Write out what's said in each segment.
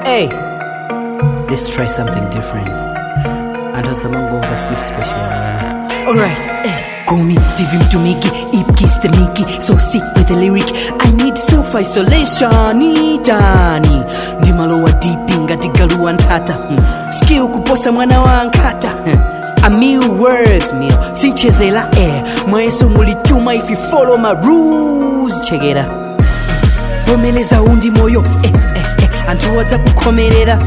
Hey, let's try something different. Anthu asamangomva Steve Special yamwana. Alright, hey. Call me Stevie Mtumiki, Ipkiss the Mickey, so sick with the lyric. I need self-isolation, itani. Ndimalowa deep ngati galu wanthata. Skill kuposa mwana wa nkata. A meal words meal, sinchezela air. Mwayeso mulituma if you follow my rules. Check it out. Vomeleza undi moyo, eh, eh, eh. Anthu adzakukhomerera.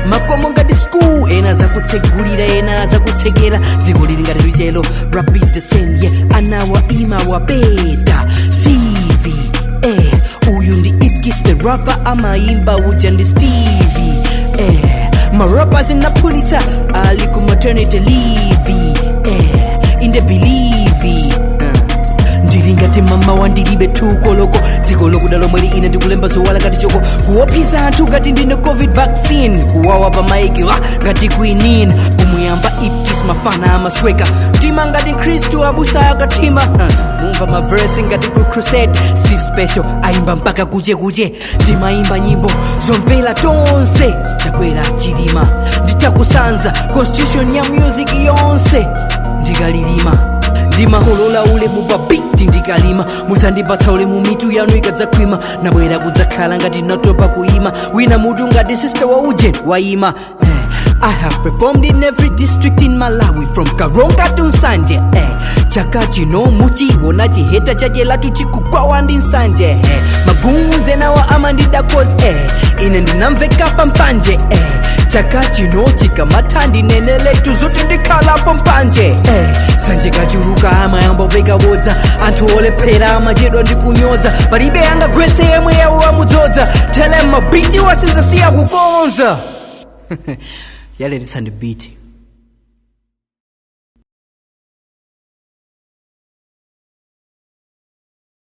Makomo ngati school, ena zakutsegulira, ena zakutsekera. Dziko lili ngati lichelo, rap is the same, yeah. Anawa ima wabeta CV, eh. Uyu ndi Ipkiss the rapper, amaimba uja ndi Stevie, eh. Marappers inaphulitsa ali ku maternity leave, eh. Inde believe, Ndili ngati mama wandilibe tukoloko, dziko lokuda lomweli ine ndikulemba zowala ngati choko, kuopsa anthu ngati ndine COVID vaccine, kuwawa pa maiki wa ngati quinine, kumuyamba Ipkiss mafana amasweka mtima ngati Khristu abusa akatima. Mumva maverse ngati ku crusade, Steve Special ayimba mpaka kuche kuche. Ndimayimba nyimbo zomvera tonse, Chakwera, Chilima, nditakusanza constitution ya music yonse. Ndikalilima ndimakolola ulemu pa beat, ndikalima mudzandipatsa ulemu mitu yanu ikadzakhwima. Nabwera kudzakhala ngati natopa kuima, wina mutu ngati sister wa ujen wayima, eh. I have performed in every district in Malawi from Karonga to Nsanje, eh. Chaka chino muchiona chiheta chajelatu chikukwawa ndi Nsanje, eh. Magunze nawa amandida cause, eh. Ine ndinamveka pampanje, eh. Chaka chino chikamatha ndineneletu zoti ndikhalapo mpanje, eh. Sanje kachuluka amayamba pekabodza, anthu olephera amachedwa ndi kunyoza, palibe angagwetse yemwe yawo amudzodza. Tell mabiti wasizasiya kukonza yaleretsa ndi beat.